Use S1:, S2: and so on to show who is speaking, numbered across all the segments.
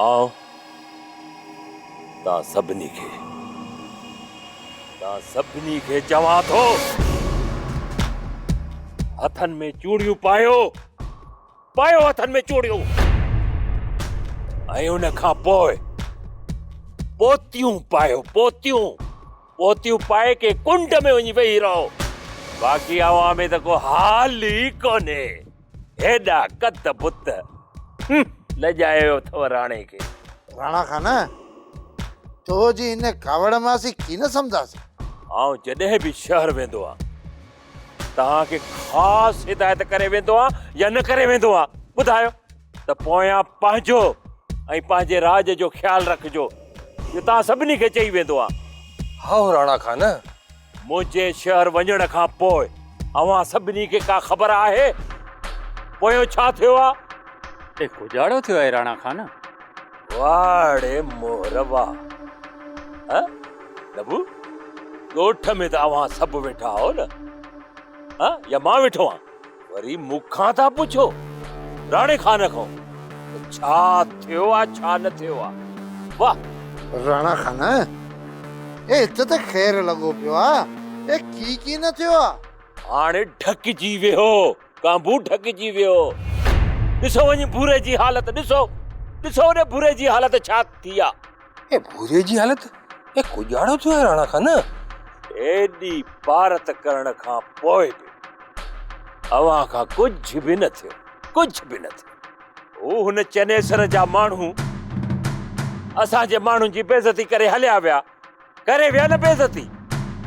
S1: آئون توهان سڀني کي توهان سڀني کي چوان ٿو هٿن ۾ چوڙيون پايو پايو هٿن ۾ چوڙيون ۽ ان کان پوء پوتيون پايو پوتيون پوتيون پائي ڪنهن ڪنڊ ۾ وڃي ويهي رهو باقي اوهان ۾ ته ڪو حال ئي ڪونهي هيڏا قد بت لڄايو اٿو راڻي کي.
S2: راڻا خان تو جي ان ڪاوڙ مان اسين ڪي نه سمجهاسين.
S1: آئون جڏهن به شهر ويندو آهيان توهان کي خاص هدايت ڪري ويندو آهيان يا نه ڪري ويندو آهيان ٻڌايو ته پويان پنهنجو ۽ پنهنجي راڄ جو خيال رکجو جو توهان سڀني کي چئي ويندو آهيان.
S3: هائو راڻا خان.
S1: منهنجي شهر وڃڻ کان پوء اوهان سڀني کي ڪا خبر آهي پويون ڇا ٿيو آهي؟
S4: اي ڪجاڙو ٿيو آهي راڻا خان.
S1: واهه ڙي مهر واهه. ها نبو ڳوٺ ۾ ته اوهان سڀ ويٺا آهو نه ها يا مان ويٺو آهيان وري مون کان ٿا پڇو راڻي خان کان ته ڇا ٿيو آ ڇا نه ٿيو آ واهه.
S2: راڻا خان اي هت ته خير لڳو پيو آ اي ڪي ڪي نه ٿيو آ.
S1: هاڻي ڍڪجي ويهو ڪانڀو ڍڪجي ويو. ڏسو وڃي ڀوري جي حالت ڏسو ڏسو ان ڀوري جي حالت ڇا ٿي آ.
S3: اي ڀوري جي حالت اي ڪجاڙو ٿيو آهي راڻا خان.
S1: ايڏي پارت ڪرڻ کان پوء به اوهان کان ڪجهه به نه ٿيو ڪجهه به نه ٿيو. هو هن چنيسر جا ماڻهو اسان جي ماڻهن جي بيعزتي ڪري هليا ويا. ڪري ويا نه بيعزتي.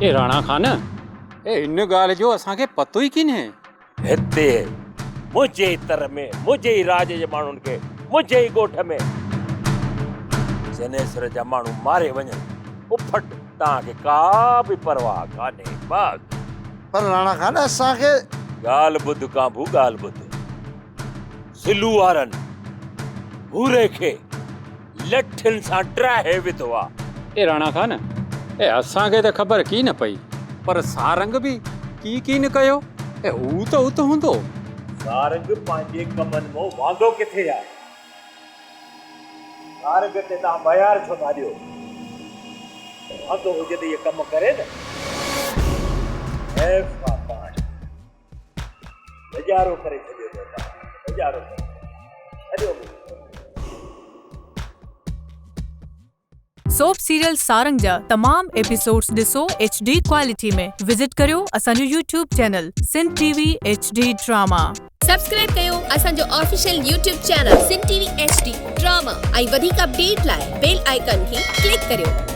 S4: اي راڻا خان اي ان ڳالهه جو اسان کي پتو ئي ڪينهي.
S1: هتي منهنجي ئي تر ۾ منهنجي ئي راڄ جي ماڻهن کي منهنجي ئي ڳوٺ ۾ چنيسر جا ماڻهو ماري وڃن اڦٽ توهان کي ڪا به پرواهه ڪانهي بس.
S2: پر راڻا خان اسان کي.
S1: ڳالهه ٻڌ ڪانڀو ڳالهه ٻڌ. سلو وارن ڀوري کي لٺين سان ڊاهي وڌو آ.
S4: اي راڻا خان، اي اسان کي ته خبر ڪي نه پئي، پر سارنگ به ڪي ڪي نه ڪيو، اي هو ته ات هوندو.
S1: سارنگ پنهنجي ڪمن مون واندو ڪٿي آ؟ سارنگ تي توهان ميار ڇو ٿا ڏيو؟ واندو هجي ته اهي ڪم ڪري نه. حيف آ پاڻ. نظارو ڪري ڇڏيو اٿو توهان نظارو ڪري ڇڏيو مون کي.
S5: سوپ سيريل سارنگ جا تمام ايپيسوڊز ڏسو ايڇ ڊي ڪوالٽي ۾ وزٽ ڪريو اسان جو YouTube channel Sindh T V H D drama.
S6: Subscribe ڪيو اسان جو official YouTube channel Sindh T V H D drama ۽ وڌيڪ اپڊيٽ لاء بيل آئيڪان کي ڪلڪ ڪريو.